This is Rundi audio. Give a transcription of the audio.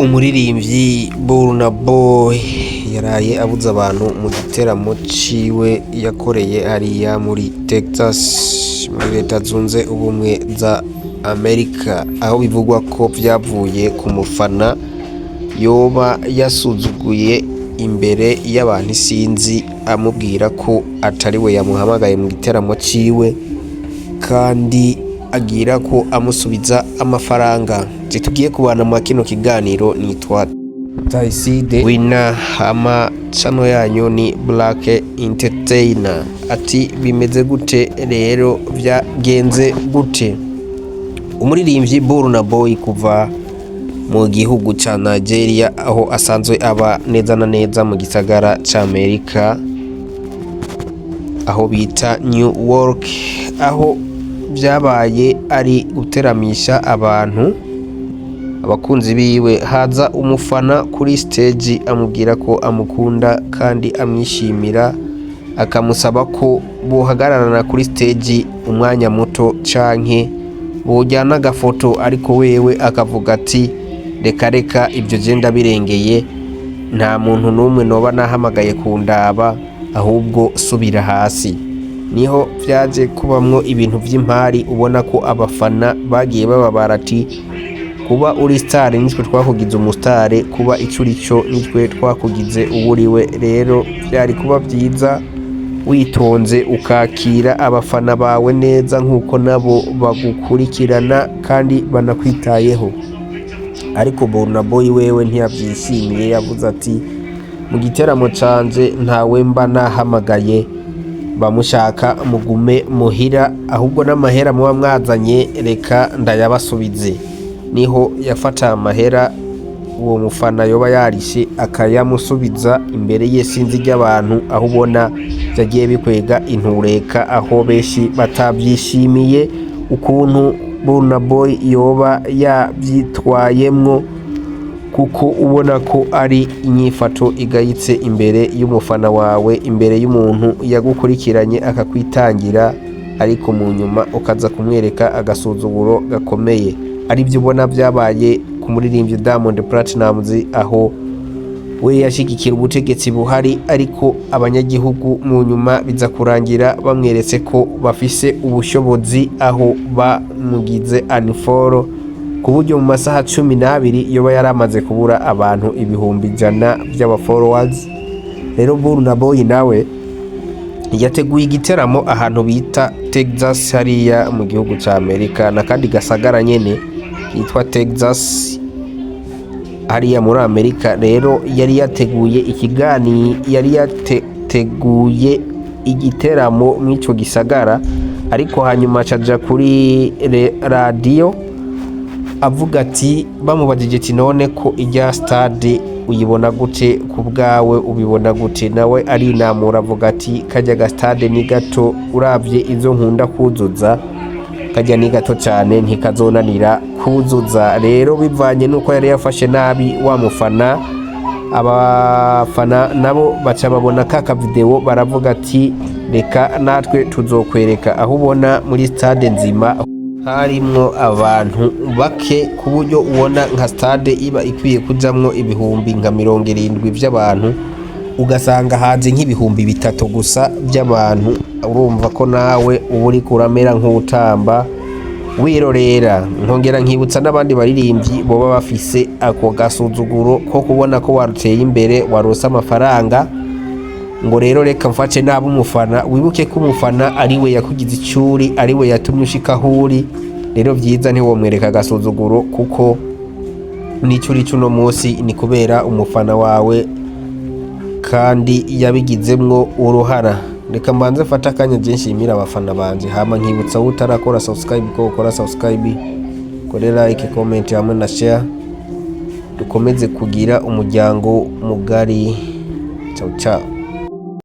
Umuririmbyi Burna Boy yaraye abuza abantu mu giteramo ciwe yakoreye hariya muri Texas, muri Leta Zunze Ubumwe za Amerika, aho bivugwa ko vyavuye ku mufana yoba yasuzuguye imbere y'abantu isinzi, amubwira ko atari we yamuhamagaye mu giteramo ciwe, kandi agira ko amusubiza amafaranga. Je tugiye kubana mu kino kiganiro nitwa Taiside Wina, hama channel yanyu ni Black Entertainer. Ati bimeze gute rero, vyagenze gute? Umuririmbyi Burna Boy kuva mu gihugu ca Nigeria, aho asanzwe aba neza na neza mu gisagara ca Amerika, aho bita New York, aho vyabaye ari guteramisha abantu, abakunzi biwe, haza umufana kuri stage amubwira ko amukunda kandi amwishimira, akamusaba ko bohagararana kuri stage umwanya muto canke bojyana agafoto, ariko wewe akavuga ati: "Reka reka, ibyo je ndabirengeye, nta muntu n'umwe noba nahamagaye kundaba, ahubwo subira hasi." Niho vyaje kubamwo ibintu vy'impari, ubona ko abafana bagiye bababara, ati: "Kuba uri star nitwe twakugize umustar, kuba ico uri cyo nitwe twakugize uwuriwe. Rero vyari kuba vyiza witonze ukakira abafana bawe neza nk'uko nabo bagukurikirana kandi banakwitayeho." Ariko Burna Boy wewe ntiyavyishimiye, yavuze ati: "Mu giteramo canje ntawe mba nahamagaye, bamushaka mugume muhira, ahubwo n'amahera muba mwazanye reka ndayabasubize." Niho yafata amahera uwo mufana yoba yarishe akayamusubiza imbere ye sinzi ry'abantu, aho ubona vyagiye bikwega intureka, aho benshi batavyishimiye ukuntu Burna Boy yoba yavyitwayemwo, kuko ubona ko ari inyifato igayitse imbere y'umufana wawe, imbere y'umuntu yagukurikiranye akakwitangira, ariko mu nyuma ukaza kumwereka agasuzuguro gakomeye. Aribyo ubona vyabaye ku muririmbyi Diamond Platnumz, aho we yashigikira ubutegetsi buhari, ariko abanyagihugu mu nyuma biza kurangira bamweretse ko bafise ubushobozi, aho bamugize unfollow, ku buryo mu masaha 12 yoba yaramaze kubura abantu 100,000 vy'aba followers. Rero Burna Boy nawe yateguye igiteramo ahantu bita Texas, hariya mu gihugu ca Amerika, n'akandi gasagara nyene kitwa Texas hariya muri Amerika. Rero yari yateguye ikigani, yari yateguye igiteramo mw'ico gisagara, ariko hanyuma acaja kuri radiyo avuga ati, bamubajije ati: "None ko ijya stade uyibona gute ku bwawe, ubibona gute?" Nawe arinamura avuga ati: "Kajya ga stade ni gato, uravye izo nkunda kuzuza, kajya ni gato cyane, ntikazonanira kuzuza." Rero bivanye nuko yari yafashe nabi wa mufana, abafana nabo baca babona ka kavideo, baravuga ati: "Reka natwe tuzokwereka." Aho ubona muri stade nzima harimwo abantu bake, ku buryo ubona nka stade iba ikwiye kujamwo ibihumbi nka 70 vy'abantu, ugasanga haje nk'3,000 gusa by'abantu. Urumva ko nawe uba uriko uramera nk'utamba wirorera. Nkongera nkibutsa n'abandi baririmbyi boba bafise ako gasuzuguro ko kubona ko waruteye imbere, warose amafaranga, ngo rero reka mfate nabi umufana. Wibuke ko umufana ari we yakugize icuri, ari we yatumye ushika aho uri. Rero vyiza ntiwomwereka agasuzuguro, kuko n'icyo uri cuno munsi ni kubera umufana wawe kandi yabigizemwo uruhara. Reka mbanze mfate akanya je nshimira abafana banje, hama nkibutsa wowe utarakora subscribe ko ukora subscribe, kore like, comment hamwe na share, dukomeze kugira umuryango mugari. Ciao ciao.